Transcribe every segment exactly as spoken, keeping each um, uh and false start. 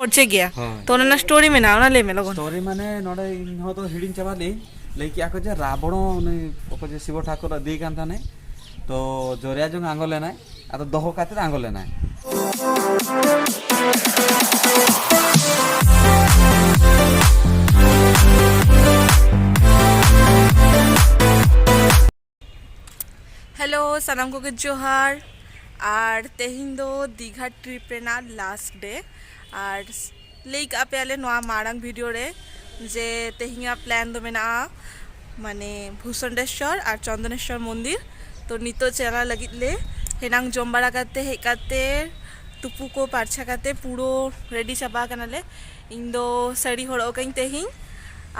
ᱯᱚᱲᱪᱮ ᱜᱮᱭᱟ᱾ ᱦᱳᱭ᱾ ᱛᱚ ᱚᱱᱟ ᱨᱮᱱᱟᱜ ᱥᱴᱳᱨᱤ ᱢᱮᱱᱟᱜᱼᱟ, ᱚᱱᱟ ᱞᱟᱹᱭ ᱢᱮ ᱞᱚᱜᱚᱱ᱾ ᱥᱴᱳᱨᱤ ᱢᱟᱱᱮ ᱱᱚᱰᱮ ᱤᱧ ᱦᱚᱸ ᱫᱚ ᱦᱤᱲᱤᱧ ᱪᱟᱵᱟ ᱞᱮᱫᱟᱹᱧ᱾ ᱞᱟᱹᱭ ᱠᱮᱜᱼᱟ ᱠᱚ ᱡᱮ ᱨᱟᱵᱚᱬ ᱩᱱᱤ ᱚᱠᱚᱭ ᱡᱮ ᱥᱤᱵᱚ ᱴᱷᱟᱠᱩᱨ ᱤᱫᱤᱭᱮ ᱠᱟᱱ ᱛᱟᱦᱮᱱᱟᱭ, ᱛᱚ ᱡᱚᱨᱭᱟ ᱡᱚᱝ ᱟᱬᱜᱚ ᱞᱮᱱᱟᱭ, ᱟᱫᱚ ᱫᱚᱦᱚ ᱠᱟᱛᱮ ᱟᱬᱜᱚ ᱞᱮᱱᱟᱭ᱾ ᱦᱮᱞᱳ, ᱥᱟᱱᱟᱢ ᱠᱚᱜᱮ ᱡᱚᱦᱟᱨ᱾ ᱟᱨ ᱛᱮᱦᱮᱧ ᱫᱚ ᱫᱤᱜᱷᱟ ᱴᱨᱤᱯ ᱨᱮᱱᱟᱜ ᱞᱟᱥᱴ ᱰᱮ᱾ ᱟᱨ ᱞᱟᱹᱭ ᱠᱟᱜᱼᱟ ᱯᱮᱭᱟᱞᱮ ᱱᱚᱣᱟ ᱢᱟᱲᱟᱝ ᱵᱷᱤᱰᱤᱭᱳ ᱨᱮ ᱡᱮ ᱛᱮᱦᱮᱧᱟᱜ ᱯᱞᱮᱱ ᱫᱚ ᱢᱮᱱᱟᱜᱼᱟ ᱢᱟᱱᱮ ᱵᱷᱩᱥᱚᱱᱰᱮᱥᱣᱚᱨ ᱟᱨ ᱪᱚᱱᱫᱚᱱᱮᱥᱣᱚᱨ ᱢᱚᱱᱫᱤᱨ᱾ ᱛᱚ ᱱᱤᱛᱚᱜ ᱪᱟᱞᱟᱜ ᱞᱟᱹᱜᱤᱫ ᱞᱮ ᱦᱮᱱᱟᱝ ᱡᱚᱢ ᱵᱟᱲᱟ ᱠᱟᱛᱮ ᱦᱮᱡ ᱠᱟᱛᱮ ᱛᱩᱯᱩ ᱠᱚ ᱯᱟᱨᱪᱷᱟ ᱠᱟᱛᱮ ᱯᱩᱨᱟᱹ ᱨᱮᱰᱤ ᱪᱟᱵᱟ ᱠᱟᱱᱟᱞᱮ᱾ ᱤᱧ ᱫᱚ ᱥᱟᱹᱲᱤ ᱦᱚᱨᱚᱜ ᱟᱠᱟᱧ ᱛᱮᱦᱮᱧ᱾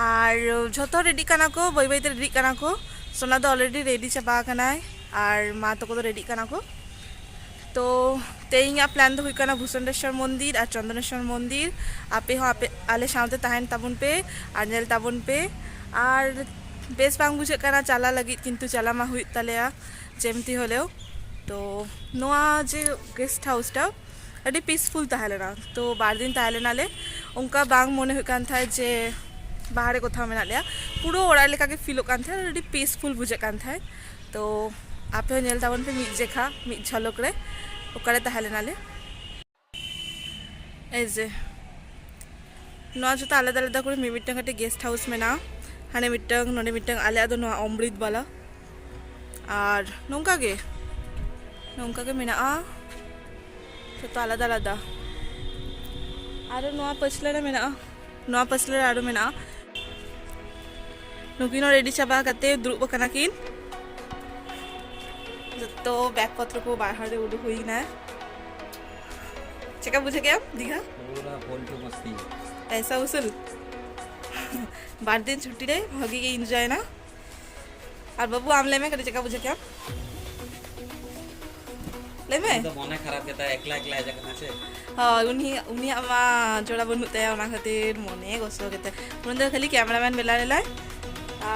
ᱟᱨ ᱡᱷᱚᱛᱚ ᱨᱮᱰᱤᱜ ᱠᱟᱱᱟ ᱠᱚ, ᱵᱟᱹᱭ ᱵᱟᱹᱭᱛᱮ ᱨᱮᱰᱤᱜ ᱠᱟᱱᱟ ᱠᱚ᱾ ᱥᱳᱱᱟ ᱫᱚ ᱚᱞᱨᱮᱰᱤ ᱨᱮᱰᱤ ᱪᱟᱵᱟ ᱟᱠᱟᱱᱟᱭ ᱟᱨ ᱢᱟ ᱛᱟᱠᱚ ᱫᱚ ᱨᱮᱰᱤᱜ ᱠᱟᱱᱟ ᱠᱚ᱾ ᱛᱚ ᱛᱮᱦᱮᱧᱟᱜ ᱯᱞᱮᱱ ᱫᱚ ᱦᱩᱭᱩᱜ ᱠᱟᱱᱟ ᱵᱷᱩᱥᱚᱱᱰᱮᱥᱣᱚᱨ ᱢᱚᱱᱫᱤᱨ ᱟᱨ ᱪᱚᱱᱫᱚᱱᱮᱥᱣᱚᱨ ᱢᱚᱱᱫᱤᱨ᱾ ᱟᱯᱮ ᱦᱚᱸ ᱟᱯᱮ ᱟᱞᱮ ᱥᱟᱶᱛᱮ ᱛᱟᱦᱮᱱ ᱛᱟᱵᱚᱱ ᱯᱮ ᱟᱨ ᱧᱮᱞ ᱛᱟᱵᱚᱱ ᱯᱮ᱾ ᱟᱨ ᱵᱮᱥ ᱵᱟᱝ ᱵᱩᱡᱷᱟᱹᱜ ᱠᱟᱱᱟ ᱪᱟᱞᱟᱜ ᱞᱟᱹᱜᱤᱫ, ᱠᱤᱱᱛᱩ ᱪᱟᱞᱟᱜ ᱢᱟ ᱦᱩᱭᱩᱜ ᱛᱟᱞᱮᱭᱟ ᱡᱮᱢᱛᱤ ᱦᱚᱞᱮᱣ᱾ ᱛᱚ ᱱᱚᱣᱟ ᱡᱮ ᱜᱮᱥᱴ ᱦᱟᱣᱩᱥ ᱴᱟ ᱟᱹᱰᱤ ᱯᱤᱥᱯᱷᱩᱞ ᱛᱟᱦᱮᱸ ᱞᱮᱱᱟ᱾ ᱛᱚ ᱵᱟᱨ ᱫᱤᱱ ᱛᱟᱦᱮᱸ ᱞᱮᱱᱟᱞᱮ, ᱚᱱᱠᱟ ᱵᱟᱝ ᱢᱚᱱᱮ ᱦᱩᱭᱩᱜ ᱠᱟᱱ ᱛᱟᱦᱮᱸᱫ ᱡᱮ ᱵᱟᱦᱨᱮ ᱠᱚᱛᱷᱟᱣ ᱢᱮᱱᱟᱜ ᱞᱮᱭᱟ, ᱯᱩᱨᱟᱹ ᱚᱲᱟᱜ ᱞᱮᱠᱟᱜᱮ ᱯᱷᱤᱞᱚᱜ ᱠᱟᱱ ᱛᱟᱦᱮᱸᱫ, ᱟᱹᱰᱤ ᱯᱤᱥᱯᱷᱩᱞ ᱵᱩᱡᱷᱟᱹᱜ ᱠᱟᱱ ᱛᱟᱦᱮᱸᱫ᱾ ᱛᱚ ᱟᱯᱮ ᱦᱚᱸ ᱧᱮᱞ ᱛᱟᱵᱚᱱ ᱯᱮ ᱢᱤᱫ ᱡᱮᱠᱷᱟ, ᱢᱤᱫ ᱡᱷᱚᱞᱚᱠ ᱨᱮ ᱚᱠᱟᱨᱮ ᱛᱟᱦᱮᱸ ᱞᱮᱱᱟᱞᱮ᱾ ᱮᱭ ᱡᱮ ᱱᱚᱣᱟ ᱡᱚᱛᱚ ᱟᱞᱟᱫᱟ ᱟᱞᱟᱫᱟ ᱠᱚᱨᱮ ᱢᱤᱫ ᱢᱤᱫᱴᱟᱝ ᱠᱟᱹᱴᱤᱡ ᱜᱮᱥᱴ ᱦᱟᱣᱩᱥ ᱢᱮᱱᱟᱜᱼᱟ᱾ ᱦᱟᱱᱮ ᱢᱤᱫᱴᱟᱝ, ᱱᱚᱰᱮ ᱢᱤᱫᱴᱟᱝ, ᱟᱞᱮᱭᱟᱜ ᱫᱚ ᱱᱚᱣᱟ ᱚᱢᱨᱤᱛ ᱵᱟᱞᱟ᱾ ᱟᱨ ᱱᱚᱝᱠᱟ ᱜᱮ, ᱱᱚᱝᱠᱟ ᱜᱮ ᱢᱮᱱᱟᱜᱼᱟ, ᱡᱚᱛᱚ ᱟᱞᱟᱫᱟ ᱟᱞᱟᱫᱟ᱾ ᱟᱨᱚ ᱱᱚᱣᱟ ᱯᱟᱹᱪᱷᱞᱟᱹ ᱨᱮ ᱢᱮᱱᱟᱜᱼᱟ, ᱱᱚᱣᱟ ᱯᱟᱹᱪᱷᱞᱟᱹ ᱨᱮ ᱟᱨᱚ ᱢᱮᱱᱟᱜᱼᱟ᱾ ᱱᱩᱠᱤᱱ ᱦᱚᱸ ᱨᱮᱰᱤ ᱪᱟᱵᱟ ᱠᱟᱛᱮ ᱫᱩᱲᱩᱵ ᱟᱠᱟᱱᱟ ᱠᱤᱱ᱾ ᱡᱚᱛᱚ ᱵᱮᱜᱽ ᱯᱚᱛᱨᱚ ᱠᱚ ᱵᱟᱦᱨᱮ ᱩᱰᱩᱠ ᱦᱩᱭ ᱮᱱᱟ᱾ ᱪᱮᱠᱟ ᱵᱩᱡᱷᱟᱹᱣ ᱠᱮᱫᱟᱢ ᱫᱤᱜᱷᱟ? ᱯᱩᱨᱟ ᱯᱷᱚᱞᱴᱩ ᱢᱟᱥᱛᱤ᱾ ᱯᱚᱭᱥᱟ ᱩᱥᱩᱞ᱾ ᱵᱟᱨ ᱫᱤᱱ ᱪᱷᱩᱴᱤ ᱨᱮ ᱵᱷᱟᱜᱤ ᱜᱮ ᱤᱱᱡᱚᱭ ᱮᱱᱟ᱾ ᱟᱨ ᱵᱟᱹᱵᱩ, ᱟᱢ ᱞᱟᱹᱭ ᱢᱮ ᱠᱟᱹᱴᱤᱡ, ᱪᱮᱠᱟ ᱵᱩᱡᱷᱟᱹᱣ ᱠᱮᱫᱟᱢ? ᱞᱟᱹᱭ ᱢᱮ᱾ ᱩᱱᱤ ᱫᱚ ᱢᱚᱱᱮ ᱠᱷᱟᱨᱟᱯ ᱜᱮᱛᱟᱭ, ᱮᱠᱞᱟ ᱮᱠᱞᱟ ᱦᱮᱡ ᱟᱠᱟᱱᱟ ᱥᱮ᱾ ᱦᱳᱭ, ᱩᱱᱤ, ᱩᱱᱤᱭᱟᱜ ᱢᱟ ᱡᱚᱲᱟ ᱵᱟᱹᱱᱩᱜ ᱛᱟᱭᱟ, ᱚᱱᱟ ᱠᱷᱟᱹᱛᱤᱨ ᱢᱚᱱᱮ ᱜᱚᱥᱚ ᱜᱮᱛᱟᱭ᱾ ᱩᱱᱤ ᱫᱚ ᱠᱷᱟᱹᱞᱤ ᱠᱮᱢᱮᱨᱟᱢᱮᱱ ᱵᱮᱱᱟᱣ ᱞᱮᱱᱟᱭ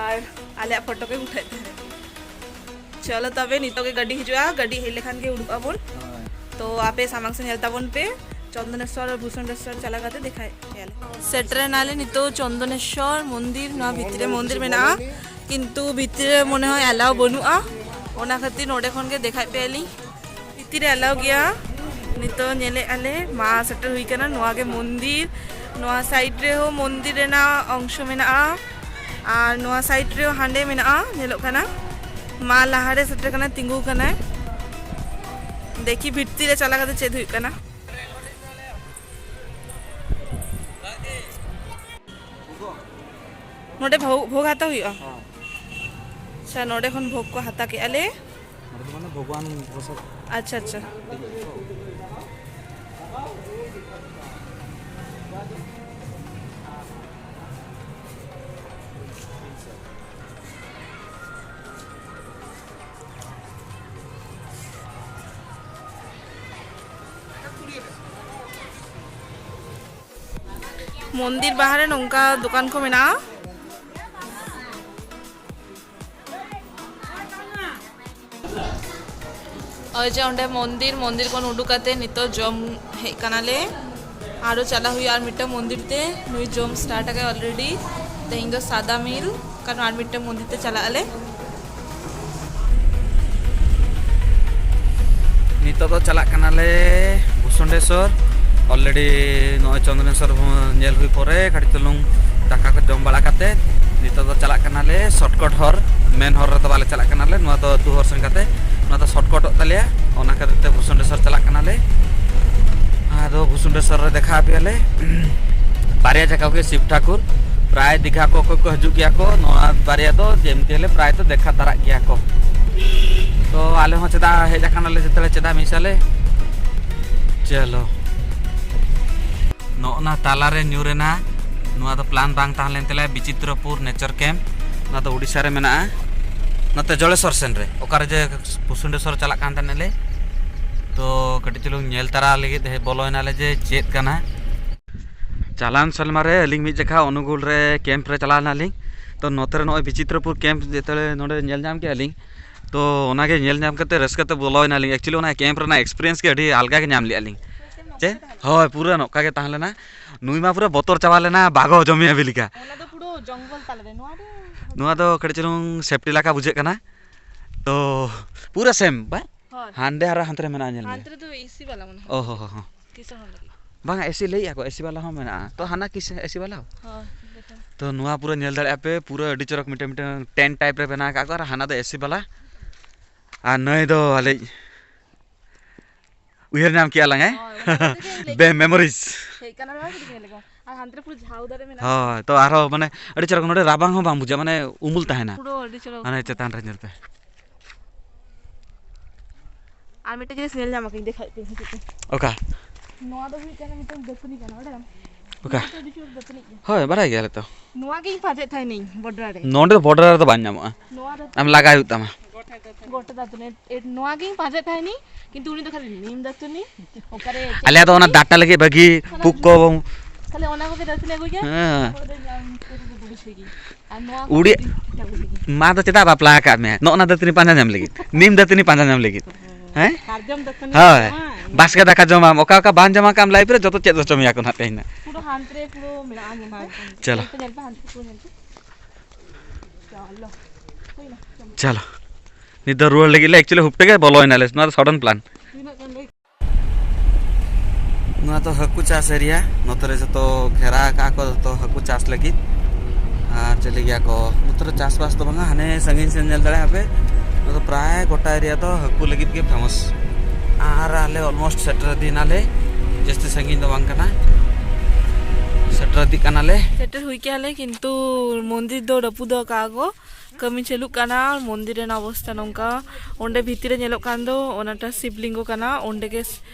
ᱟᱨ ᱟᱞᱮᱭᱟᱜ ᱯᱷᱳᱴᱳ ᱠᱚᱭ ᱩᱴᱷᱟᱹᱣᱮᱫ ᱛᱟᱦᱮᱸᱫ᱾ ᱪᱚᱞᱚ ᱛᱚᱵᱮ, ᱱᱤᱛᱚᱜ ᱜᱮ ᱜᱟᱹᱰᱤ ᱦᱤᱡᱩᱜᱼᱟ, ᱜᱟᱹᱰᱤ ᱦᱮᱡ ᱞᱮᱠᱷᱟᱱ ᱜᱮ ᱩᱰᱩᱠᱚᱜ ᱟᱵᱚᱱ᱾ ᱦᱳᱭ᱾ ᱛᱚ ᱟᱯᱮ ᱥᱟᱢᱟᱝ ᱥᱮᱫ ᱧᱮᱞ ᱛᱟᱵᱚᱱ ᱯᱮ, ᱪᱚᱱᱫᱚᱱᱮᱥᱣᱚᱨ ᱟᱨ ᱵᱷᱩᱥᱚᱱᱰᱮᱥᱣᱚᱨ ᱪᱟᱞᱟᱣ ᱠᱟᱛᱮ ᱫᱮᱠᱷᱟᱭᱮᱫ ᱯᱮᱭᱟᱞᱮ᱾ ᱥᱮᱴᱮᱨᱮᱱᱟᱞᱮ ᱱᱤᱛᱚᱜ ᱪᱚᱱᱫᱚᱱᱮᱥᱣᱚᱨ ᱢᱚᱱᱫᱤᱨ, ᱱᱚᱣᱟ ᱵᱷᱤᱛᱨᱤ ᱨᱮ ᱢᱚᱱᱫᱤᱨ ᱢᱮᱱᱟᱜᱼᱟ, ᱠᱤᱱᱛᱩ ᱵᱷᱤᱛᱨᱤ ᱨᱮ ᱢᱚᱱᱮ ᱦᱚᱭ ᱮᱞᱟᱣ ᱵᱟᱹᱱᱩᱜᱼᱟ, ᱚᱱᱟ ᱠᱷᱟᱹᱛᱤᱨ ᱱᱚᱰᱮ ᱠᱷᱚᱱ ᱜᱮ ᱫᱮᱠᱷᱟᱭᱮᱫ ᱯᱮᱭᱟᱞᱤᱧ᱾ ᱵᱷᱤᱛᱤᱨ ᱨᱮ ᱮᱞᱟᱣ ᱜᱮᱭᱟ᱾ ᱱᱤᱛᱚᱜ ᱧᱮᱞᱮᱫᱼᱟ ᱞᱮ ᱢᱟ ᱥᱮᱴᱮᱨ ᱦᱩᱭ ᱠᱟᱱᱟ, ᱱᱚᱣᱟ ᱜᱮ ᱢᱚᱱᱫᱤᱨ᱾ ᱱᱚᱣᱟ ᱥᱟᱭᱤᱰ ᱨᱮᱦᱚᱸ ᱢᱚᱱᱫᱤᱨ ᱨᱮᱱᱟᱜ ᱚᱝᱥᱚ ᱢᱮᱱᱟᱜᱼᱟ, ᱟᱨ ᱱᱚᱣᱟ ᱥᱟᱭᱤᱰ ᱨᱮᱦᱚᱸ ᱦᱟᱸᱰᱮ ᱢᱮᱱᱟᱜᱼᱟ, ᱧᱮᱞᱚᱜ ᱠᱟᱱᱟ᱾ ᱢᱟ ᱞᱟᱦᱟᱨᱮ ᱥᱮᱴᱮᱨ ᱠᱟᱱᱟ, ᱛᱤᱸᱜᱩ ᱠᱟᱱᱟᱭ᱾ ᱫᱮᱠᱷᱤ ᱵᱷᱤᱛᱤᱨ ᱨᱮ ᱪᱟᱞᱟᱣ ᱠᱟᱛᱮ ᱪᱮᱫ ᱦᱩᱭᱩᱜ ᱠᱟᱱᱟ᱾ ᱱᱚᱰᱮ ᱵᱷᱳᱜᱽ, ᱵᱷᱳᱜᱽ ᱦᱟᱛᱟᱣ ᱦᱩᱭᱩᱜᱼᱟ? ᱦᱚᱸ᱾ ᱟᱪᱪᱷᱟ, ᱱᱚᱰᱮ ᱠᱷᱚᱱ ᱵᱷᱳᱜᱽ ᱠᱚ ᱦᱟᱛᱟᱣ ᱠᱮᱜᱼᱟ ᱞᱮ᱾ ᱱᱚᱰᱮ ᱫᱚ ᱢᱟᱱᱮ ᱵᱷᱚᱜᱽᱣᱟᱱ ᱯᱨᱚᱥᱟᱫ᱾ ᱟᱪᱪᱷᱟ, ᱟᱪᱪᱷᱟ᱾ ᱢᱚᱱᱫᱤᱨ ᱵᱟᱦᱟᱨᱮ ᱱᱚᱝᱠᱟ ᱫᱚᱠᱟᱱ ᱠᱚ ᱢᱮᱱᱟᱜᱼᱟ᱾ ᱳᱭ ᱡᱮ ᱚᱸᱰᱮ ᱢᱚᱱᱫᱤᱨ, ᱢᱚᱱᱫᱤᱨ ᱠᱷᱚᱱ ᱩᱰᱩᱠ ᱠᱟᱛᱮ ᱱᱤᱛᱚᱜ ᱡᱚᱢ ᱦᱮᱡ ᱠᱟᱱᱟᱞᱮ᱾ ᱟᱨᱚ ᱪᱟᱞᱟᱜ ᱦᱩᱭᱩᱜᱼᱟ ᱟᱨ ᱢᱤᱫᱴᱟᱝ ᱢᱚᱱᱫᱤᱨ ᱛᱮ᱾ ᱱᱩᱭ ᱡᱚᱢ ᱥᱴᱟᱨᱴ ᱟᱠᱟᱫ ᱚᱞᱨᱮᱰᱤ᱾ ᱛᱮᱦᱮᱧ ᱫᱚ ᱥᱟᱫᱟ ᱢᱤᱞ, ᱠᱟᱨᱚᱱ ᱟᱨ ᱢᱤᱫᱴᱟᱝ ᱢᱚᱱᱫᱤᱨ ᱛᱮ ᱪᱟᱞᱟᱜ ᱟᱞᱮ᱾ ᱱᱤᱛᱚᱜ ᱫᱚ ᱪᱟᱞᱟᱜ ᱠᱟᱱᱟᱞᱮ ᱵᱷᱩᱥᱚᱱᱰᱮᱥᱚᱨ᱾ ᱚᱞᱨᱮᱰᱤ ᱱᱚᱜᱼᱚᱭ ᱪᱚᱱᱫᱚᱱᱮᱥᱚᱨ ᱦᱚᱸ ᱧᱮᱞ ᱦᱩᱭ ᱯᱚᱨᱮ, ᱠᱟᱹᱴᱤᱡ ᱪᱩᱞᱩᱝ ᱫᱟᱠᱟ ᱠᱚ ᱡᱚᱢ ᱵᱟᱲᱟ ᱠᱟᱛᱮ, ᱱᱤᱛᱚᱜ ᱫᱚ ᱪᱟᱞᱟᱜ ᱠᱟᱱᱟᱞᱮ ᱥᱚᱨᱴᱠᱟᱴ ᱦᱚᱨ, ᱢᱮᱱ ᱦᱚᱨ ᱨᱮᱫᱚ ᱵᱟᱞᱮ ᱪᱟᱞᱟᱜ ᱠᱟᱱᱟᱞᱮ᱾ ᱱᱚᱣᱟ ᱫᱚ ᱟᱹᱛᱩ ᱦᱚᱨ ᱥᱮᱱ ᱠᱟᱛᱮ, ᱱᱚᱣᱟ ᱫᱚ ᱥᱚᱨᱴᱠᱟᱴᱚᱜ ᱛᱟᱞᱮᱭᱟ, ᱚᱱᱟ ᱠᱷᱟᱹᱛᱤᱨ ᱛᱮ ᱵᱷᱩᱥᱚᱱᱰᱮᱥᱚᱨ ᱪᱟᱞᱟᱜ ᱠᱟᱱᱟᱞᱮ᱾ ᱟᱫᱚ ᱵᱷᱩᱥᱚᱱᱰᱮᱥᱚᱨ ᱨᱮ ᱫᱮᱠᱷᱟ ᱟᱯᱮᱭᱟᱞᱮ᱾ ᱵᱟᱨᱭᱟ ᱡᱟᱭᱜᱟ ᱜᱮ ᱥᱤᱵ ᱴᱷᱟᱠᱩᱨ, ᱯᱨᱟᱭ ᱫᱤᱜᱷᱟ ᱠᱚ ᱚᱠᱚᱭ ᱠᱚ ᱦᱤᱡᱩᱜ ᱜᱮᱭᱟ ᱠᱚ, ᱱᱚᱣᱟ ᱵᱟᱨᱭᱟ ᱫᱚ ᱡᱮᱢᱛᱤ ᱦᱚᱞᱮ ᱯᱨᱟᱭ ᱫᱚ ᱫᱮᱠᱷᱟ ᱛᱟᱨᱟᱜ ᱜᱮᱭᱟ ᱠᱚ᱾ ᱛᱚ ᱟᱞᱮ ᱦᱚᱸ ᱪᱮᱫᱟᱜ ᱦᱮᱡ ᱟᱠᱟᱱᱟᱞᱮ, ᱡᱮᱛᱮ ᱞᱮ ᱪᱮᱫᱟᱜ ᱢᱤᱫ ᱥᱟᱞᱮ᱾ ᱪᱚᱞᱚ᱾ ᱱᱚᱜᱼᱚ ᱱᱟ ᱛᱟᱞᱟᱨᱮ ᱧᱩᱨ ᱮᱱᱟ᱾ ᱱᱚᱣᱟ ᱫᱚ ᱯᱞᱟᱱ ᱵᱟᱝ ᱛᱟᱦᱮᱸ ᱞᱮᱱ ᱛᱟᱞᱮᱭᱟ, ᱵᱤᱪᱤᱛᱨᱚᱯᱩᱨ ᱱᱮᱪᱟᱨ ᱠᱮᱢᱯ᱾ ᱱᱚᱣᱟ ᱫᱚ ᱩᱰᱤᱥᱟ ᱨᱮ ᱢᱮᱱᱟᱜᱼᱟ, ᱱᱚᱛᱮ ᱡᱚᱲᱮᱥᱚᱨ ᱥᱮᱱ ᱨᱮ, ᱚᱠᱟᱨᱮ ᱡᱮ ᱵᱷᱩᱥᱩᱱᱰᱮᱥᱚᱨ ᱪᱟᱞᱟᱜ ᱠᱟᱱ ᱛᱟᱦᱮᱱᱟᱞᱮ᱾ ᱛᱚ ᱠᱟᱹᱴᱤᱡ ᱪᱩᱞᱩᱝ ᱧᱮᱞ ᱛᱟᱨᱟ ᱞᱟᱹᱜᱤᱫ ᱦᱮᱡ ᱵᱚᱞᱚᱭᱮᱱᱟᱞᱮ ᱡᱮ ᱪᱮᱫ ᱠᱟᱱᱟ᱾ ᱪᱟᱞᱟᱣᱮᱱ ᱥᱮᱨᱢᱟ ᱨᱮ ᱟᱹᱞᱤᱧ ᱢᱤᱫ ᱡᱚᱠᱷᱟ ᱚᱱᱩᱜᱩᱞ ᱨᱮ ᱠᱮᱢᱯ ᱨᱮ ᱪᱟᱞᱟᱣ ᱞᱮᱱᱟᱞᱤᱧ᱾ ᱛᱚ ᱱᱚᱛᱮ ᱨᱮ ᱱᱚᱜᱼᱚᱭ ᱵᱤᱪᱤᱛᱨᱚᱯᱩᱨ ᱠᱮᱢᱯ ᱡᱮᱛᱮ ᱱᱚᱰᱮ ᱧᱮᱞ ᱧᱟᱢ ᱠᱮᱜᱼᱟ ᱞᱤᱧ, ᱛᱚ ᱚᱱᱟᱜᱮ ᱧᱮᱞ ᱧᱟᱢ ᱠᱟᱛᱮ ᱨᱟᱹᱥᱠᱟᱹ ᱛᱮ ᱵᱚᱞᱚᱭᱮᱱᱟᱞᱤᱧ᱾ ᱮᱠᱪᱩᱭᱮᱞᱤ ᱚᱱᱟ ᱠᱮᱢᱯ ᱨᱮᱱᱟᱜ ᱮᱠᱥᱯᱤᱨᱤᱭᱮᱱᱥ ᱜᱮ ᱟᱹᱰᱤ ᱟᱞᱜᱟ ᱜᱮ ᱧᱟᱢ ᱞᱮᱜᱼᱟ ᱞᱤᱧ᱾ ᱦᱳᱭ, ᱯᱩᱨᱟᱹ ᱱᱚᱝᱠᱟ ᱜᱮ ᱛᱟᱦᱮᱸ ᱞᱮᱱᱟ᱾ ᱱᱩᱭ ᱢᱟ ᱯᱩᱨᱟᱹ ᱵᱚᱛᱚᱨ ᱪᱟᱵᱟ ᱞᱮᱱᱟ, ᱵᱟᱜᱚ ᱡᱚᱢᱮᱭᱟ ᱵᱤᱞᱤᱠᱟ᱾ ᱚᱱᱟ ᱫᱚ ᱯᱩᱨᱟᱹ ᱡᱚᱝᱜᱚᱞ ᱛᱟᱞᱟᱨᱮ᱾ ᱱᱚᱣᱟ ᱫᱚ ᱱᱚᱣᱟ ᱫᱚ ᱠᱟᱹᱴᱤᱡ ᱪᱩᱞᱩᱝ ᱥᱮᱯᱴᱤ ᱞᱮᱠᱟ ᱵᱩᱡᱷᱟᱹᱜ ᱠᱟᱱᱟ᱾ ᱛᱚ ᱯᱩᱨᱟᱹ ᱥᱮᱢ ᱵᱟᱝ? ᱦᱳᱭ᱾ ᱦᱟᱸᱰᱮ ᱟᱨ ᱦᱟᱱᱛᱮ ᱨᱮ ᱢᱮᱱᱟᱜᱼᱟ, ᱧᱮᱞ ᱢᱮ᱾ ᱦᱟᱱᱛᱮ ᱨᱮᱫᱚ ᱮᱥᱤ ᱵᱟᱞᱟ ᱢᱚᱱᱮ ᱚ ᱦᱚᱭ᱾ ᱦᱚ ᱦᱚ ᱦᱚ᱾ ᱠᱤᱥᱟᱹᱬ ᱦᱚᱲ ᱞᱟᱹᱜᱤᱫ᱾ ᱵᱟᱝᱟ, ᱮᱥᱤ ᱞᱟᱹᱭᱮᱫᱼᱟ ᱠᱚ, ᱮᱥᱤ ᱵᱟᱞᱟ ᱦᱚᱸ ᱢᱮᱱᱟᱜᱼᱟ᱾ ᱛᱚ ᱦᱟᱱᱟ ᱠᱤᱥ ᱮᱥᱤ ᱵᱟᱞᱟ ᱦᱚᱸ? ᱦᱳᱭ, ᱫᱮᱠᱷᱟᱣ᱾ ᱛᱚ ᱱᱚᱣᱟ ᱯᱩᱨᱟᱹ ᱧᱮᱞ ᱫᱟᱲᱮᱭᱟᱜᱼᱟ ᱯᱮ, ᱯᱩᱨᱟᱹ ᱟᱹᱰᱤ ᱪᱚᱨᱚᱠ ᱢᱤᱫᱴᱮᱱ ᱢᱤᱫᱴᱮᱱ ᱴᱮᱱᱴ ᱴᱟᱭᱤᱯ ᱨᱮ ᱵᱮᱱᱟᱣ ᱟᱠᱟᱫ ᱠᱚ, ᱟᱨ ᱦᱟᱱᱟ ᱫᱚ ᱮᱥᱤ ᱵᱟᱞᱟ᱾ ᱟᱨ ᱱᱟᱹᱭ ᱫᱚ ᱟᱞᱮ ᱩᱭᱦᱟᱹᱨ ᱧᱟᱢ ᱠᱮᱜᱼᱟ ᱞᱟᱝ, ᱦᱮᱸ? ᱦᱳᱭ, ᱚᱱᱟ ᱠᱷᱟᱹᱛᱤᱨ ᱜᱮ ᱞᱟᱹᱭ ᱵᱮ ᱢᱮᱢᱳᱨᱤᱡᱽ᱾ ᱦᱮᱡ ᱠᱟᱱᱟ ᱞᱮ, ᱚᱱᱟ ᱠᱷᱟᱹᱛᱤᱨ ᱜᱮ ᱞᱟᱹᱭ ᱠᱚ᱾ ᱟᱨ ᱦᱟᱱᱛᱮ ᱨᱮ ᱯᱩᱨᱟᱹ ᱡᱷᱟᱣ ᱫᱟᱨᱮ ᱢᱮᱱᱟᱜᱼᱟ᱾ ᱦᱳᱭ, ᱛᱚ ᱟᱨᱦᱚᱸ ᱢᱟᱱᱮ ᱟᱹᱰᱤ ᱪᱚᱨᱚᱠ, ᱱᱚᱰᱮ ᱨᱟᱵᱟᱝ ᱦᱚᱸ ᱵᱟᱝ ᱵᱩᱡᱷᱟᱹᱜᱼᱟ, ᱢᱟᱱᱮ ᱩᱢᱩᱞ ᱛᱟᱦᱮᱱᱟ᱾ ᱯᱩᱨᱟᱹ ᱟᱹᱰᱤ ᱪᱚᱨᱚᱠ᱾ ᱦᱟᱱᱮ ᱪᱮᱛᱟᱱ ᱨᱮ ᱧᱮᱞ ᱯᱮ᱾ ᱟᱨ ᱢᱤᱫᱴᱮᱡ ᱡᱤᱱᱤᱥ ᱧᱮᱞ ᱧᱟᱢ ᱟᱠᱟᱫᱟᱹᱧ, ᱫᱮᱠᱷᱟᱣ ᱯᱮ ᱦᱤᱡᱩᱜ ᱯᱮ᱾ ᱚᱠᱟ? ᱱᱚᱣᱟ ᱫᱚ ᱦᱩᱭᱩᱜ ᱠᱟᱱᱟ ᱢᱤᱫᱴᱟᱝ ᱫᱟᱹᱛᱟᱹᱱᱤ ᱠᱟᱱᱟ, ᱵᱟᱲᱟᱭᱟᱢ? ᱚᱠᱟ? ᱱᱚᱣᱟ ᱫᱚ ᱟᱹᱰᱤ ᱪᱚᱨᱚᱠ ᱫᱟᱹᱛᱟᱹᱱᱤ ᱜᱮ᱾ ᱦᱳᱭ, ᱵᱟᱲᱟᱭ ᱜᱮᱭᱟᱞᱮ ᱛᱚ᱾ ᱱᱚᱣᱟ ᱜᱤᱧ ᱯᱟᱸᱡᱟᱭᱮᱫ ᱛᱟᱦᱮᱱᱤᱧ ᱵᱚᱰᱨᱟ ᱨᱮ᱾ ᱱᱚᱰᱮ ᱵᱚᱰᱨᱟ ᱨᱮᱫᱚ ᱵᱟᱝ ᱧᱟᱢᱚᱜᱼᱟ, ᱱᱚᱣᱟ ᱫᱚ ᱟᱢ ᱞᱟᱜᱟᱭ ᱦᱩᱭᱩᱜ ᱛᱟᱢᱟ᱾ ᱜᱚᱴᱟ ᱫᱟᱹᱛᱟᱹᱱᱤ, ᱮ, ᱱᱚᱣᱟ ᱜᱤᱧ ᱯᱟᱸᱡᱟᱭᱮᱫ ᱛᱟᱦᱮᱱᱤᱧ, ᱠᱤᱱᱛᱩ ᱩᱱᱤ ᱫᱚ ᱠᱷᱟᱹᱞᱤ ᱱᱤᱢ ᱫᱟᱹᱛᱟᱹᱱᱤ᱾ ᱚᱠᱟᱨᱮ ᱪᱮᱫ ᱟᱞᱮ ᱫᱚ ᱚᱱᱟ ᱫᱟᱹᱛᱟᱹᱱᱤ? ᱫᱟᱜ ᱴᱟᱜ ᱞᱟᱹᱜᱤᱫ ᱵᱷᱟᱹᱜᱤ ᱥᱟᱱᱟᱢ ᱯᱩᱠ ᱠᱚ᱾ ᱠᱷᱟᱹᱞᱤ ᱚᱱᱟ ᱠᱚᱜᱮ ᱫᱟᱹᱛᱟᱹᱱᱤ ᱟᱹᱜᱩᱭ ᱜᱮᱭᱟ᱾ ᱦᱮᱸ᱾ ᱚᱱᱟ ᱠᱚᱫᱚ ᱧᱟᱢ ᱠᱚᱫᱚ ᱵᱩᱡᱷᱟᱹᱣ ᱜᱮ᱾ ᱟᱨ ᱱᱚᱣᱟ ᱩᱲᱤ ᱠᱚᱫᱚ ᱴᱷᱤᱠ ᱴᱷᱟᱠ ᱵᱩᱡᱷᱟᱹᱣ ᱜᱮ᱾ ᱢᱟ ᱫᱚ ᱪᱮᱫᱟᱜ ᱵᱟᱯᱞᱟ ᱟᱠᱟᱫ ᱢᱮᱭᱟ? ᱱᱚᱜᱼᱚ ᱱᱟ ᱫᱟᱹᱛᱟᱹᱱᱤ ᱯᱟᱸᱡᱟ ᱧᱟᱢ ᱞᱟᱹᱜᱤᱫ, ᱱᱤᱢ ᱫᱟᱹᱛᱟᱹᱱᱤ ᱯᱟᱸᱡᱟ ᱧᱟᱢ ᱞᱟᱹᱜᱤᱫ᱾ ᱦᱮᱸ? ᱥᱟᱨᱡᱚᱢ ᱫᱟᱹᱛᱟᱹᱱᱤ ᱦᱳᱭ᱾ ᱵᱟᱝ? ᱵᱟᱥᱠᱮ ᱫᱟᱠᱟ ᱡᱚᱢᱟᱢ, ᱚᱠᱟ ᱚᱠᱟ ᱵᱟᱝ ᱡᱚᱢ ᱟᱠᱟᱫ ᱞᱟᱭᱤᱯᱷ ᱨᱮ, ᱡᱚᱛᱚ ᱪᱮᱫ ᱦᱚᱪᱚ ᱢᱮᱭᱟ ᱠᱚ ᱱᱟᱦᱟᱜ ᱛᱮᱦᱮᱧ ᱱᱟᱜ᱾ ᱯᱩᱨᱟᱹ ᱦᱟᱱᱛᱮ ᱨᱮ ᱯᱩᱨᱟᱹ ᱢᱮᱱᱟᱜᱼᱟ, ᱧᱮᱞ ᱢᱮ᱾ ᱪᱚᱞᱚ᱾ ᱧᱮᱞ ᱯᱮ, ᱧᱮᱞ ᱯᱮ, ᱦᱟᱱᱛᱮ ᱯᱩᱨᱟᱹ ᱧᱮᱞ ᱯᱮ᱾ ᱪᱚᱞᱚ᱾ ᱦᱩᱭᱱᱟ, ᱡᱚᱢ᱾ ᱪᱚᱞᱚ᱾ ᱱᱤᱛ ᱫᱚ ᱨᱩᱣᱟᱹᱲ ᱞᱟᱹᱜᱤᱫ ᱞᱮ, actually ᱦᱩᱯᱴᱟᱹ ᱜᱮ ᱵᱚᱞᱚᱭᱮᱱᱟᱞᱮ, ᱱᱚᱣᱟ ᱫᱚ sudden plan᱾ ᱛᱤᱱᱟᱹᱜ ᱜᱟᱱ ᱞᱟᱹᱭ ᱱᱚᱣᱟ ᱫᱚ ᱦᱟᱹᱠᱩ ᱪᱟᱥ ᱮᱨᱤᱭᱟ, ᱱᱚᱛᱮ ᱨᱮ ᱡᱚᱛᱚ ᱜᱷᱮᱨᱟ ᱟᱠᱟᱫ ᱠᱚ ᱡᱚᱛᱚ ᱦᱟᱹᱠᱩ ᱪᱟᱥ ᱞᱟᱹᱜᱤᱫ᱾ ᱟᱨ ᱪᱤᱞᱤ ᱜᱮᱭᱟ ᱠᱚ, ᱱᱚᱛᱮ ᱨᱮ ᱪᱟᱥᱵᱟᱥ ᱫᱚ ᱵᱟᱝᱟ, ᱦᱟᱱᱮ ᱥᱟᱺᱜᱤᱧ ᱥᱮᱱ ᱧᱮᱞ ᱫᱟᱲᱮᱭᱟᱜᱼᱟ ᱯᱮ, ᱱᱚᱣᱟ ᱫᱚ ᱯᱨᱟᱭ ᱜᱚᱴᱟ ᱮᱨᱤᱭᱟ ᱫᱚ ᱦᱟᱹᱠᱩ ᱞᱟᱹᱜᱤᱫ ᱜᱮ famous᱾ ᱟᱨ ᱟᱞᱮ almost ᱥᱮᱴᱮᱨ ᱤᱫᱤᱭᱮᱱᱟᱞᱮ, ᱡᱟᱹᱥᱛᱤ ᱥᱟᱺᱜᱤᱧ ᱫᱚ ᱵᱟᱝ ᱠᱟᱱᱟ, ᱥᱮᱴᱮᱨ ᱤᱫᱤᱜ ᱠᱟᱱᱟᱞᱮ᱾ ᱥᱮᱴᱮᱨ ᱦᱩᱭ ᱠᱮᱜᱼᱟ ᱞᱮ, ᱠᱤᱱᱛᱩ ᱢᱚᱱᱫᱤᱨ ᱫᱚ ᱨᱟᱹᱯᱩᱫ ᱟᱠᱟᱜᱼᱟ ᱠᱚ, ᱠᱟᱹᱢᱤ ᱪᱟᱹᱞᱩᱜ ᱠᱟᱱᱟ᱾ ᱢᱚᱱᱫᱤᱨ ᱨᱮᱱᱟᱜ ᱚᱵᱚᱥᱛᱟ ᱱᱚᱝᱠᱟ, ᱚᱸᱰᱮ ᱵᱷᱤᱛᱤᱨ ᱨᱮ ᱧᱮᱞᱚᱜ ᱠᱟᱱ ᱫᱚ ᱚᱱᱟᱴᱟ ᱥᱤᱵᱞᱤᱝᱜᱚ ᱠᱟᱱᱟ, ᱚᱸᱰᱮ ᱜᱮ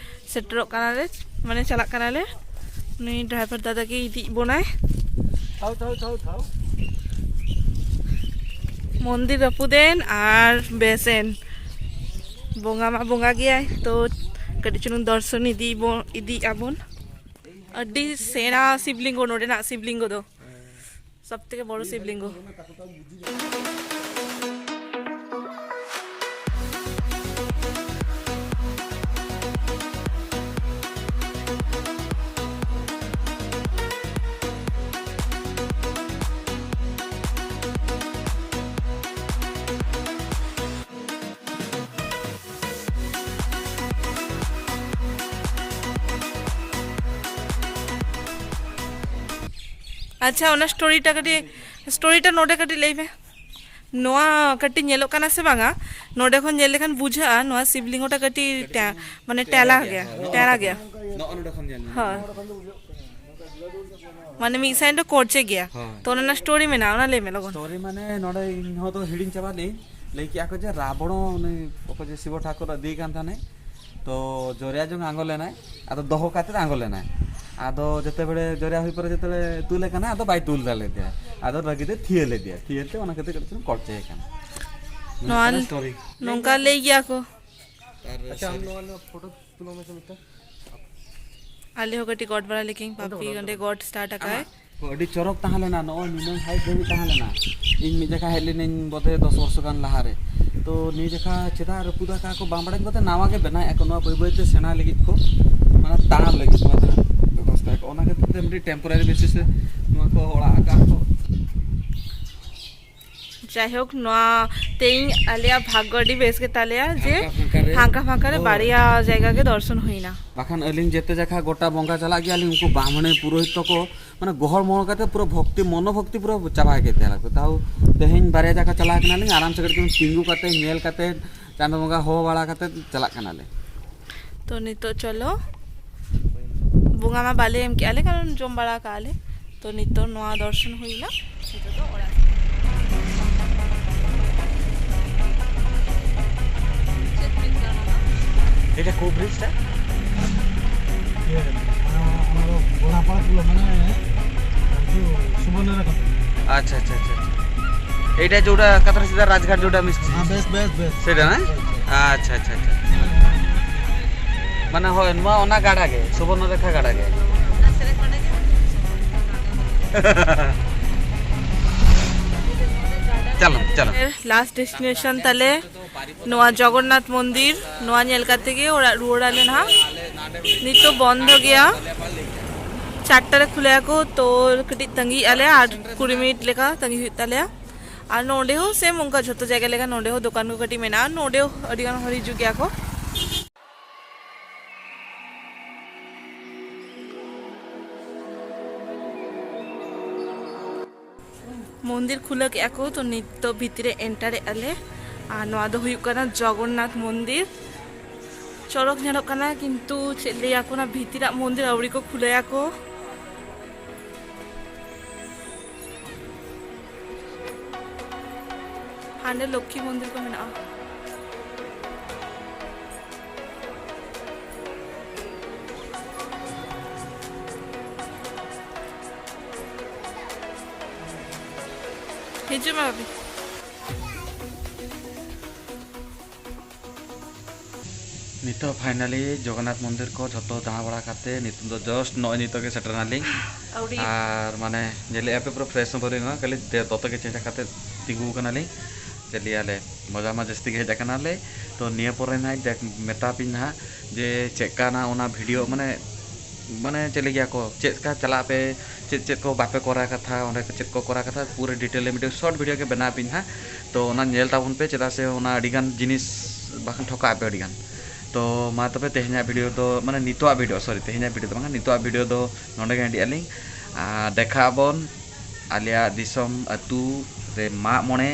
ᱥᱮᱴᱮᱨᱚᱜ ᱠᱟᱱᱟᱞᱮ, ᱢᱟᱱᱮ ᱪᱟᱞᱟᱜ ᱠᱟᱱᱟᱞᱮ᱾ ᱩᱱᱤ ᱰᱨᱟᱭᱵᱷᱟᱨ ᱫᱟᱫᱟ ᱜᱮ ᱤᱫᱤᱭᱮᱫ ᱵᱚᱱᱟᱭ᱾ ᱢᱚᱱᱫᱤᱨ ᱨᱟᱹᱯᱩᱫᱮᱱ ᱟᱨ ᱵᱮᱥᱮᱱ, ᱵᱚᱸᱜᱟ ᱢᱟ ᱵᱚᱸᱜᱟ ᱜᱮᱭᱟᱭ, ᱛᱚ ᱠᱟᱹᱴᱤᱡ ᱪᱩᱞᱩᱝ ᱫᱚᱨᱥᱚᱱ ᱤᱫᱤ ᱵᱚ-, ᱤᱫᱤᱭᱮᱫᱼᱟ ᱵᱚᱱ᱾ ᱟᱹᱰᱤ ᱥᱮᱬᱟ ᱥᱤᱵᱞᱤᱝᱜᱚ ᱱᱚᱰᱮᱱᱟᱜ ᱥᱤᱵᱞᱤᱝᱜᱚ ᱫᱚ᱾ ᱥᱚᱵ ᱛᱷᱮᱠᱮ ᱵᱚᱲᱚ ᱥᱤᱵᱞᱤᱝᱜᱚ᱾ ᱟᱪᱪᱷᱟ, ᱚᱱᱟ ᱥᱴᱳᱨᱤᱴᱟ ᱠᱟᱹᱴᱤᱡ, ᱥᱴᱳᱨᱤᱴᱟ ᱱᱚᱰᱮ ᱠᱟᱹᱴᱤᱡ ᱞᱟᱹᱭ ᱢᱮ᱾ ᱱᱚᱣᱟ ᱠᱟᱹᱴᱤᱡ ᱧᱮᱞᱚᱜ ᱠᱟᱱᱟ ᱥᱮ ᱵᱟᱝᱟ? ᱱᱚᱰᱮ ᱠᱷᱚᱱ ᱧᱮᱞ ᱞᱮᱠᱷᱟᱱ ᱵᱩᱡᱷᱟᱹᱜᱼᱟ ᱱᱚᱣᱟ ᱥᱤᱵᱞᱤᱝᱜᱚᱴᱟ ᱠᱟᱹᱴᱤᱡ ᱴᱮ-, ᱢᱟᱱᱮ ᱴᱮᱞᱟ ᱜᱮᱭᱟ, ᱱᱚᱜᱼᱚ ᱴᱮᱞᱟ ᱱᱚᱰᱮ ᱜᱮᱭᱟ᱾ ᱠᱷᱚᱱ, ᱱᱚᱜᱼᱚ ᱱᱚᱰᱮ ᱠᱷᱚᱱ ᱧᱮᱞ ᱧᱟᱢᱚᱜᱼᱟ᱾ ᱦᱳᱭ᱾ ᱢᱟᱱᱮ ᱢᱤᱫ ᱥᱟᱭᱤᱰ ᱫᱚ ᱠᱚᱲᱪᱮ ᱜᱮᱭᱟ᱾ ᱦᱳᱭ᱾ ᱛᱚ ᱚᱱᱟ ᱨᱮᱱᱟᱜ ᱥᱴᱳᱨᱤ ᱢᱮᱱᱟᱜᱼᱟ, ᱚᱱᱟ ᱞᱟᱹᱭ ᱢᱮ ᱞᱚᱜᱚᱱ᱾ ᱥᱴᱳᱨᱤ ᱢᱟᱱᱮ ᱱᱚᱰᱮ ᱤᱧ ᱦᱚᱸ ᱫᱚ ᱦᱤᱲᱤᱧ ᱪᱟᱵᱟ ᱞᱮᱧ᱾ ᱞᱟᱹᱭ ᱠᱮᱜᱼᱟ ᱠᱚ ᱡᱮ ᱨᱟᱵᱚᱬ ᱩᱱᱤ ᱚᱠᱚᱭ ᱡᱮ ᱥᱤᱵᱚ ᱴᱷᱟᱠᱩᱨ ᱤᱫᱤᱭᱮ ᱠᱟᱱ ᱛᱟᱦᱮᱱᱟᱭ, ᱛᱚ ᱡᱚᱨᱭᱟ ᱡᱚᱝ ᱟᱬᱜᱚ ᱞᱮᱱᱟᱭ, ᱟᱫᱚ ᱫᱚᱦᱚ ᱠᱟᱛᱮ ᱟᱬᱜᱚ ᱞᱮᱱᱟᱭ᱾ ᱟᱫᱚ ᱡᱮᱛᱮ ᱵᱮᱲᱮ ᱡᱚᱨᱭᱟ ᱦᱩᱭ ᱯᱚᱨᱮ ᱡᱮᱛᱮ ᱵᱮᱲᱮ ᱛᱩᱞᱮ ᱠᱟᱱᱟ, ᱟᱫᱚ ᱵᱟᱭ ᱛᱩᱞ ᱫᱟᱲᱮ ᱞᱮᱫᱮᱭᱟ᱾ ᱟᱫᱚ ᱨᱟᱹᱜᱤ ᱛᱮ ᱛᱷᱤᱭᱟᱹ ᱞᱮᱫᱮᱭᱟ, ᱛᱷᱤᱭᱟᱹ ᱛᱮ ᱚᱱᱟ ᱠᱷᱟᱹᱛᱤᱨ ᱠᱟᱹᱴᱤᱡ ᱪᱩᱞᱩᱝ ᱠᱚᱲᱪᱮ ᱠᱟᱱᱟ᱾ ᱱᱚᱣᱟ ᱱᱚᱝᱠᱟᱱᱟᱜ ᱥᱴᱳᱨᱤ᱾ ᱱᱚᱝᱠᱟ ᱞᱟᱹᱭ ᱜᱮᱭᱟ ᱠᱚ᱾ ᱟᱨ ᱟᱪᱪᱷᱟ, ᱟᱢ ᱥᱟᱹᱨᱤ᱾ ᱱᱚᱣᱟ ᱨᱮᱱᱟᱜ ᱯᱷᱳᱴᱳ ᱛᱩᱞᱟᱹᱣ ᱢᱮᱥᱮ ᱢᱤᱫᱴᱟᱝ᱾ ᱟᱞᱮ ᱦᱚᱸ ᱠᱟᱹᱴᱤᱡ ᱜᱚᱰ ᱵᱟᱲᱟ ᱞᱮᱠᱤᱱ, ᱚᱸᱰᱮ ᱯᱟᱯᱤ ᱵᱚᱞᱚ, ᱚᱸᱰᱮ ᱚᱸᱰᱮ ᱵᱚᱞᱚ᱾ ᱜᱚᱰ ᱥᱴᱟᱨᱴ ᱟᱠᱟᱭ᱾ ᱟᱢᱟᱜ? ᱦᱳᱭ, ᱟᱹᱰᱤ ᱪᱚᱨᱚᱠ ᱛᱟᱦᱮᱸ ᱞᱮᱱᱟ, ᱱᱚᱜᱼᱚᱭ ᱱᱤᱱᱟᱹᱝ ᱦᱟᱭᱤᱴ ᱫᱷᱟᱹᱵᱤᱡ ᱛᱟᱦᱮᱸ ᱞᱮᱱᱟ᱾ ᱤᱧ ᱢᱤᱫ ᱡᱚᱠᱷᱟ ᱦᱮᱡ ᱞᱮᱱᱟᱹᱧ ᱵᱚᱫᱷᱚᱭ ᱫᱚᱥ ᱵᱚᱨᱥᱚ ᱜᱟᱱ ᱞᱟᱦᱟᱨᱮ᱾ ᱛᱚ ᱱᱤᱭᱟᱹ ᱡᱚᱠᱷᱟ ᱪᱮᱫᱟᱜ ᱨᱟᱹᱯᱩᱫ ᱟᱠᱟᱫ ᱠᱚ ᱵᱟᱝ ᱵᱟᱲᱟᱭ ᱠᱟᱛᱮ ᱱᱟᱣᱟ ᱜᱮ ᱵᱮᱱᱟᱣᱮᱫ ᱠᱚ, ᱱᱚᱣᱟ ᱵᱟᱹᱭ ᱵᱟᱹᱭ ᱛᱮ ᱥᱮᱬᱟ ᱞᱟᱹᱜᱤᱫ ᱠᱚ, ᱢᱟᱱᱮ ᱛᱟᱲᱟᱢ ᱞᱟᱹᱜᱤᱫ ᱱᱚᱣᱟ ᱡᱟᱦᱟᱸ ᱵᱮᱵᱚᱥᱛᱷᱟ ᱠᱚ, ᱚᱱᱟ ᱠᱷᱟᱹᱛᱤᱨ ᱛᱮ ᱢᱤᱫᱴᱤᱡ ᱴᱮᱢᱯᱳᱨᱟᱨᱤ ᱵᱮᱥᱤᱥ ᱨᱮ ᱱᱚᱣᱟ ᱠᱚ ᱚᱲᱟᱜ ᱟᱠᱟᱫ ᱠᱚ᱾ ᱡᱟᱭᱦᱳᱠ, ᱱᱚᱣᱟ ᱛᱮᱦᱮᱧ ᱟᱞᱮᱭᱟᱜ ᱵᱷᱟᱜᱽᱜᱚ ᱟᱹᱰᱤ ᱵᱮᱥ ᱜᱮ ᱛᱟᱞᱮᱭᱟ ᱡᱮ ᱯᱷᱟᱸᱠᱟ ᱯᱷᱟᱸᱠᱟ ᱨᱮ᱾ ᱯᱷᱟᱸᱠᱟ ᱯᱷᱟᱸᱠᱟ ᱨᱮ ᱦᱳᱭ᱾ ᱵᱟᱨᱭᱟ ᱡᱟᱭᱜᱟ ᱜᱮ ᱫᱚᱨᱥᱚᱱ ᱦᱩᱭᱱᱟ᱾ ᱵᱟᱠᱷᱟᱱ ᱟᱹᱞᱤᱧ ᱡᱮᱛᱮ ᱡᱟᱠᱷᱟ ᱜᱚᱴᱟ ᱵᱚᱸᱜᱟ ᱪᱟᱞᱟᱜ ᱜᱮᱭᱟᱞᱤᱧ, ᱩᱱᱠᱩ ᱵᱟᱢᱚᱱᱮ ᱯᱩᱨᱳᱦᱤᱛ ᱛᱟᱠᱚ ᱢᱟᱱᱮ ᱜᱚᱦᱚᱲ ᱢᱚᱦᱚᱲ ᱠᱟᱛᱮ ᱯᱩᱨᱟᱹ ᱵᱷᱚᱠᱛᱤ, ᱢᱚᱱᱳ ᱵᱷᱚᱠᱛᱤ ᱯᱩᱨᱟᱹ ᱪᱟᱵᱟ ᱠᱮᱫ ᱛᱟᱦᱮᱸ ᱠᱚ᱾ ᱛᱟᱣ ᱛᱮᱦᱮᱧ ᱵᱟᱨᱭᱟ ᱡᱟᱠᱟ ᱪᱟᱞᱟᱣ ᱠᱟᱱᱟᱞᱤᱧ, ᱟᱨᱟᱢ ᱥᱮ ᱠᱟᱹᱴᱤᱡ ᱪᱩᱞᱩᱝ ᱛᱤᱸᱜᱩ ᱠᱟᱛᱮ, ᱧᱮᱞ ᱠᱟᱛᱮ, ᱪᱟᱸᱫᱚ ᱵᱚᱸᱜᱟ ᱦᱚᱦᱚ ᱵᱟᱲᱟ ᱠᱟᱛᱮ ᱪᱟᱞᱟᱜ ᱠᱟᱱᱟᱞᱮ᱾ ᱛᱚ ᱱᱤᱛᱚᱜ ᱪᱚᱞᱚ, ᱵᱚᱸᱜᱟ ᱢᱟ ᱵᱟᱞᱮ ᱮᱢ ᱠᱮᱜᱼᱟ ᱞᱮ, ᱠᱟᱨᱚᱱ ᱡᱚᱢ ᱵᱟᱲᱟ ᱠᱟᱜᱼᱟ ᱞᱮ᱾ ᱛᱚ ᱱᱤᱛᱚᱜ ᱱᱚᱣᱟ ᱫᱚᱨᱥᱚᱱ ᱦᱩᱭᱱᱟ, ᱱᱤᱛᱚᱜ ᱫᱚ ᱚᱲᱟᱜ ᱥᱮᱫ᱾ ᱪᱮᱫ ᱵᱨᱤᱡᱽ ᱠᱟᱱᱟ ᱚᱱᱟ ᱫᱚ? এটা কোন ব্রিজটা? ᱤᱭᱟᱹ, ᱚᱱᱟ, ᱚᱱᱟ ᱫᱚ ᱜᱚᱲᱟᱯᱟᱲᱟ ᱯᱩᱨ ᱢᱟᱱᱮ, ᱩᱱᱠᱩ ᱥᱩᱵᱚᱨᱱᱚᱨᱮᱠᱷᱟ᱾ ᱟᱪᱪᱷᱟ, ᱟᱪᱪᱷᱟ, ᱟᱪᱪᱷᱟ, ᱟᱪᱪᱷᱟ᱾ এইটা যেটা কাতারা সিধা রাজঘাট যেটা মিষ্টি। হ্যাঁ, বেশ, বেশ, বেশ। সেটা না? বেশ, বেশ। আচ্ছা, আচ্ছা, আচ্ছা। মানে হয়, ᱱᱚᱣᱟ ᱚᱱᱟ ᱜᱟᱰᱟ ᱜᱮ, ᱥᱩᱵᱚᱨᱱᱚᱨᱮᱠᱷᱟ ᱜᱟᱰᱟ ᱜᱮ᱾ ᱪᱟᱞᱚ, ᱪᱟᱞᱚ᱾ ᱞᱟᱥᱴ ᱰᱮᱥᱴᱤᱱᱮᱥᱚᱱ ᱛᱟᱞᱮ ᱱᱚᱣᱟ ᱡᱚᱜᱚᱱᱱᱟᱛᱷ ᱢᱚᱱᱫᱤᱨ, ᱱᱚᱣᱟ ᱧᱮᱞ ᱠᱟᱛᱮ ᱜᱮ ᱚᱲᱟᱜ ᱨᱩᱣᱟᱹᱲ ᱟᱞᱮ ᱱᱟᱦᱟᱜ᱾ ᱱᱤᱛᱚᱜ ᱵᱚᱱᱫᱷᱚ ᱜᱮᱭᱟ, ᱪᱟᱨᱴᱟ ᱨᱮ ᱠᱷᱩᱞᱟᱹᱭᱟᱠᱚ, ᱛᱚ ᱠᱟᱹᱴᱤᱡ ᱛᱟᱺᱜᱤᱭᱮᱫᱼᱟ ᱞᱮ, ᱟᱨ ᱠᱩᱲᱤ ᱢᱤᱱᱤᱴ ᱞᱮᱠᱟ ᱛᱟᱺᱜᱤ ᱦᱩᱭᱩᱜ ᱛᱟᱞᱮᱭᱟ᱾ ᱟᱨ ᱱᱚᱰᱮ ᱦᱚᱸ ᱥᱮᱢ ᱚᱱᱠᱟ ᱡᱷᱚᱛᱚ ᱡᱟᱭᱜᱟ ᱞᱮᱠᱟ ᱱᱚᱰᱮ ᱦᱚᱸ ᱫᱚᱠᱟᱱ ᱠᱚ ᱠᱟᱹᱴᱤᱡ ᱢᱮᱱᱟᱜᱼᱟ, ᱱᱚᱰᱮ ᱦᱚᱸ ᱟᱹᱰᱤ ᱜᱟᱱ ᱦᱚᱲ ᱦᱤᱡᱩᱜ ᱜᱮᱭᱟ ᱠᱚ᱾ ᱢᱚᱱᱫᱤᱨ ᱠᱷᱩᱞᱟᱹᱣ ᱠᱮᱜᱼᱟ ᱠᱚ, ᱛᱚ ᱱᱤᱛ ᱫᱚ ᱵᱷᱤᱛᱤᱨ ᱨᱮ ᱮᱱᱴᱟᱨ ᱮᱜᱼᱟ ᱞᱮ᱾ ᱟᱨ ᱱᱚᱣᱟ ᱫᱚ ᱦᱩᱭᱩᱜ ᱠᱟᱱᱟ ᱡᱚᱜᱚᱱᱱᱟᱛᱷ ᱢᱚᱱᱫᱤᱨ᱾ ᱪᱚᱨᱚᱠ ᱧᱮᱞᱚᱜ ᱠᱟᱱᱟ, ᱠᱤᱱᱛᱩ ᱪᱮᱫ ᱞᱟᱹᱭᱟ ᱠᱚ, ᱚᱱᱟ ᱵᱷᱤᱛᱤᱨᱟᱜ ᱢᱚᱱᱫᱤᱨ ᱟᱹᱣᱲᱤ ᱠᱚ ᱠᱷᱩᱞᱟᱹᱭᱟ ᱠᱚ᱾ ᱦᱟᱸᱰᱮ ᱞᱚᱠᱠᱷᱤ ᱢᱚᱱᱫᱤᱨ ᱠᱚ ᱢᱮᱱᱟᱜᱼᱟ᱾ ᱦᱤᱡᱩᱜ ᱢᱮ ᱵᱟᱹᱵᱤ᱾ ᱱᱤᱛᱚᱜ finally ᱡᱚᱜᱚᱱᱱᱟᱛᱷ ᱢᱚᱱᱫᱤᱨ ᱠᱚ ᱡᱷᱚᱛᱚ ᱫᱟᱬᱟ ᱵᱟᱲᱟ ᱠᱟᱛᱮ ᱱᱤᱛᱚᱜ ᱫᱚ just ᱱᱚᱜᱼᱚᱭ ᱱᱤᱛᱚᱜ ᱜᱮ ᱥᱮᱴᱮᱨ ᱱᱟᱞᱤᱧ᱾ ᱟᱹᱣᱲᱤ᱾ ᱟᱨ ᱢᱟᱱᱮ ᱧᱮᱞᱮᱜᱼᱟ ᱯᱮ ᱯᱩᱨᱟᱹ fresh ᱦᱚᱸ ᱵᱟᱹᱱᱩᱜᱼᱟ, ᱠᱷᱟᱹᱞᱤ ᱫᱮ-, ᱫᱚᱛᱚ ᱜᱮ change ᱠᱟᱛᱮ ᱛᱤᱸᱜᱩ ᱠᱟᱱᱟᱞᱤᱧ᱾ ᱪᱮᱫ ᱞᱟᱹᱭᱟᱞᱮ, ᱢᱚᱡᱟ ᱢᱟ ᱡᱟᱹᱥᱛᱤ ᱜᱮ ᱦᱮᱡ ᱟᱠᱟᱱᱟᱞᱮ᱾ ᱛᱚ ᱱᱤᱭᱟᱹ ᱯᱚᱨᱮ ᱱᱟᱦᱟᱜ ᱫᱮᱠ-, ᱢᱮᱛᱟ ᱯᱮᱧ ᱱᱟᱦᱟᱜ ᱡᱮ ᱪᱮᱫ ᱠᱟᱱᱟ ᱚᱱᱟ video, ᱢᱟᱱᱮ, ᱢᱟᱱᱮ ᱪᱮᱫ ᱞᱟᱹᱭ ᱜᱮᱭᱟ ᱠᱚ, ᱪᱮᱫ ᱞᱮᱠᱟ ᱪᱟᱞᱟᱜ ᱯᱮ, ᱪᱮᱫ ᱪᱮᱫ ᱠᱚ ᱵᱟᱯᱮ ᱠᱚᱨᱟᱣ ᱠᱟᱛᱷᱟ, ᱚᱸᱰᱮ ᱠᱚ ᱪᱮᱫ ᱠᱚ ᱠᱚᱨᱟᱣ ᱠᱟᱛᱷᱟ, ᱯᱩᱨᱟᱹ detail ᱨᱮ ᱢᱤᱫᱴᱮᱱ short video ᱜᱮ ᱵᱮᱱᱟᱣ ᱯᱮᱧ ᱦᱟᱸᱜ᱾ ᱛᱚ ᱚᱱᱟ ᱧᱮᱞ ᱛᱟᱵᱚᱱ ᱯᱮ, ᱪᱮᱫᱟᱜ ᱥᱮ ᱚᱱᱟ ᱟᱹᱰᱤ ᱜᱟᱱ ᱡᱤᱱᱤᱥ ᱵᱟᱠᱷᱟᱱ ᱴᱷᱚᱠᱟᱜ ᱟᱯᱮ ᱟᱹᱰᱤ ᱜᱟᱱ᱾ ᱛᱚ ᱢᱟ ᱛᱚᱵᱮ ᱛᱮᱦᱮᱧᱟᱜ video ᱫᱚ, ᱢᱟᱱᱮ ᱱᱤᱛᱚᱜᱟᱜ video, sorry, ᱛᱮᱦᱮᱧᱟᱜ video ᱫᱚ ᱵᱟᱝᱟ, ᱱᱤᱛᱚᱜᱟᱜ video ᱫᱚ ᱱᱚᱸᱰᱮ ᱜᱮ ᱮᱱᱰᱤᱜ ᱟᱹᱞᱤᱧ᱾ ᱟᱨ ᱫᱮᱠᱷᱟᱜ ᱟᱵᱚᱱ ᱟᱞᱮᱭᱟᱜ ᱫᱤᱥᱚᱢ ᱟᱹᱛᱩ ᱨᱮ ᱢᱟᱜ ᱢᱚᱬᱮ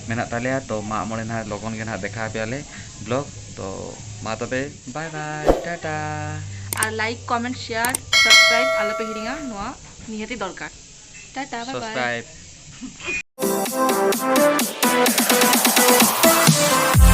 ᱢᱮᱱᱟᱜ ᱛᱟᱞᱮᱭᱟ᱾ ᱛᱚ ᱢᱟᱜ ᱢᱚᱬᱮ ᱱᱟᱦᱟᱜ ᱞᱚᱜᱚᱱ ᱜᱮ ᱱᱟᱦᱟᱜ ᱫᱮᱠᱷᱟᱣ ᱟᱯᱮᱭᱟᱞᱮ vlog᱾ ᱛᱚ ᱢᱟ ᱛᱚᱵᱮ, bye bye, ᱴᱟᱴᱟ᱾ ᱟᱨ like, comment, share, subscribe ᱟᱞᱚᱯᱮ ᱦᱤᱲᱤᱧᱟ, ᱱᱚᱣᱟ ᱱᱤᱦᱟᱹᱛᱤ ᱫᱚᱨᱠᱟᱨ᱾ Tata, bye bye᱾ Subscribe.